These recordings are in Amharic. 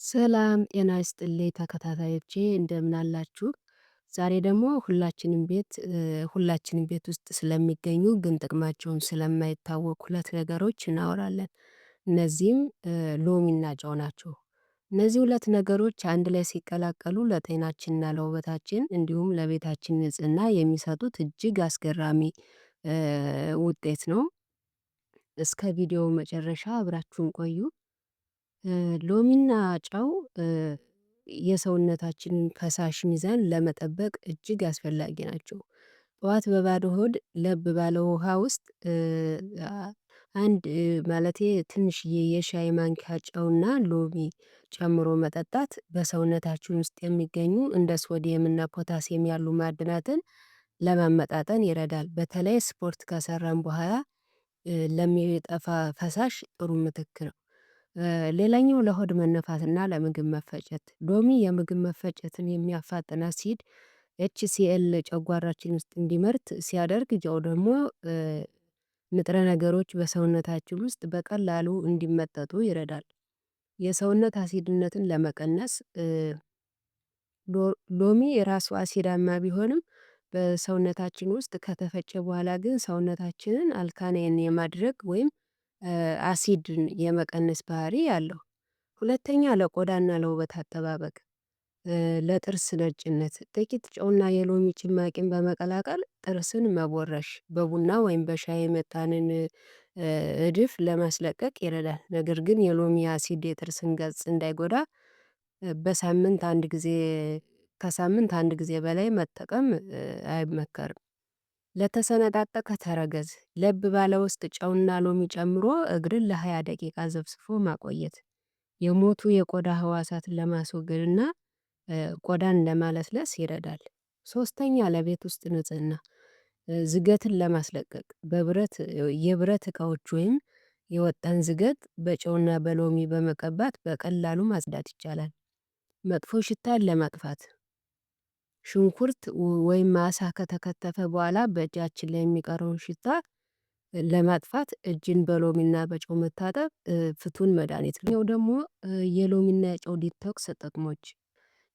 ሰላም ጤና ይስጥልኝ ተከታታዮቼ እንደምን አላችሁ? ዛሬ ደግሞ ሁላችንም ቤት ውስጥ ስለሚገኙ ግን ጥቅማቸውን ስለማይታወቅ ሁለት ነገሮች እናወራለን። እነዚህም ሎሚና ጨው ናቸው። እነዚህ ሁለት ነገሮች አንድ ላይ ሲቀላቀሉ ለጤናችንና ለውበታችን እንዲሁም ለቤታችን ንጽህና የሚሰጡት እጅግ አስገራሚ ውጤት ነው። እስከ ቪዲዮው መጨረሻ አብራችሁን ቆዩ። ሎሚና ጨው የሰውነታችንን ፈሳሽ ሚዛን ለመጠበቅ እጅግ አስፈላጊ ናቸው። ጠዋት በባዶ ሆድ ለብ ባለ ውሃ ውስጥ አንድ ማለቴ ትንሽዬ የሻይ ማንኪያ ጨውና ሎሚ ጨምሮ መጠጣት በሰውነታችን ውስጥ የሚገኙ እንደ ሶዲየም እና ፖታሲየም ያሉ ማዕድናትን ለማመጣጠን ይረዳል። በተለይ ስፖርት ከሰራን በኋላ ለሚጠፋ ፈሳሽ ጥሩ ምትክ ነው። ሌላኛው ለሆድ መነፋትና ለምግብ መፈጨት፣ ሎሚ የምግብ መፈጨትን የሚያፋጥን አሲድ HCl ጨጓራችን ውስጥ እንዲመርት ሲያደርግ፣ ጨው ደግሞ ንጥረ ነገሮች በሰውነታችን ውስጥ በቀላሉ እንዲመጠጡ ይረዳል። የሰውነት አሲድነትን ለመቀነስ፣ ሎሚ የራሱ አሲዳማ ቢሆንም በሰውነታችን ውስጥ ከተፈጨ በኋላ ግን ሰውነታችንን alkaline የማድረግ ወይም አሲድን የመቀነስ ባህሪ አለው። ሁለተኛ፣ ለቆዳና ለውበት አጠባበቅ፣ ለጥርስ ነጭነት ጥቂት ጨውና የሎሚ ጭማቂን በመቀላቀል ጥርስን መቦረሽ በቡና ወይም በሻይ የመጣንን እድፍ ለማስለቀቅ ይረዳል። ነገር ግን የሎሚ አሲድ የጥርስን ገጽ እንዳይጎዳ በሳምንት አንድ ጊዜ፣ ከሳምንት አንድ ጊዜ በላይ መጠቀም አይመከርም። ለተሰነጣጠቀ ተረከዝ ለብ ባለ ውስጥ ጨውና ሎሚ ጨምሮ እግርን ለ20 ደቂቃ ዘፍዝፎ ማቆየት የሞቱ የቆዳ ህዋሳትን ለማስወገድና ቆዳን ለማለስለስ ይረዳል። ሶስተኛ፣ ለቤት ውስጥ ንጽህና፣ ዝገትን ለማስለቀቅ በብረት የብረት እቃዎች ወይም የወጣን ዝገት በጨውና በሎሚ በመቀባት በቀላሉ ማጽዳት ይቻላል። መጥፎ ሽታን ለማጥፋት፣ ሽንኩርት ወይም አሳ ከተከተፈ በኋላ በእጃችን ላይ የሚቀረውን ሽታ ለማጥፋት እጅን በሎሚና በጨው መታጠብ ፍቱን መድኃኒት ነው። ደግሞ የሎሚና የጨው detox ጥቅሞች፣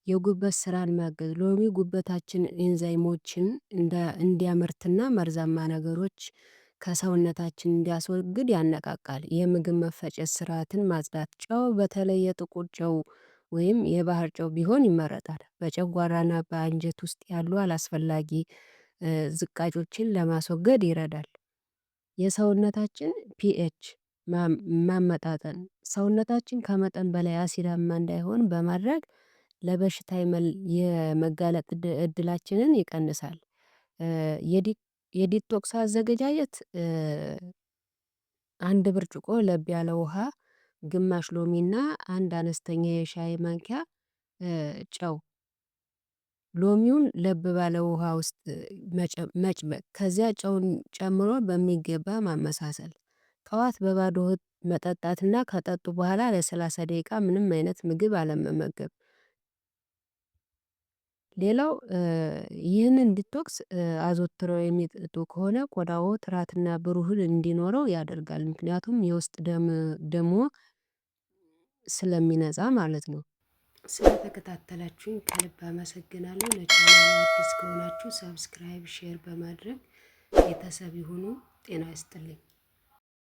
የጉበት ስራን ማገዝ፣ ሎሚ ጉበታችን ኤንዛይሞችን እንዲያመርትና መርዛማ ነገሮች ከሰውነታችን እንዲያስወግድ ያነቃቃል። የምግብ መፈጨት ስርዓትን ማጽዳት፣ ጨው በተለይ የጥቁር ጨው ወይም የባህር ጨው ቢሆን ይመረጣል። በጨጓራና በአንጀት ውስጥ ያሉ አላስፈላጊ ዝቃጮችን ለማስወገድ ይረዳል። የሰውነታችን pH ማመጣጠን፣ ሰውነታችን ከመጠን በላይ አሲዳማ እንዳይሆን በማድረግ ለበሽታ የመጋለጥ እድላችንን ይቀንሳል። የ detox አዘገጃጀት፣ አንድ ብርጭቆ ለብ ያለ ውሃ፣ ግማሽ ሎሚና አንድ አነስተኛ የሻይ ማንኪያ ጨው። ሎሚውን ለብ ባለ ውሃ ውስጥ መጭመቅ፣ ከዚያ ጨውን ጨምሮ በሚገባ ማመሳሰል። ጠዋት በባዶ ሆድ መጠጣትና ከጠጡ በኋላ ለ30 ደቂቃ ምንም አይነት ምግብ አለመመገብ። ሌላው ይህንን detox አዘውትረው የሚጠጡ ከሆነ ቆዳዎ ጥራትና ብሩህን እንዲኖረው ያደርጋል። ምክንያቱም የውስጥ ደም ደሞ ስለሚነጻ ማለት ነው። ስለተከታተላችሁኝ ከልብ አመሰግናለሁ። ለቻናሉ አዲስ ከሆናችሁ subscribe፣ share በማድረግ ቤተሰብ ይሁኑ። ጤና ይስጥልኝ።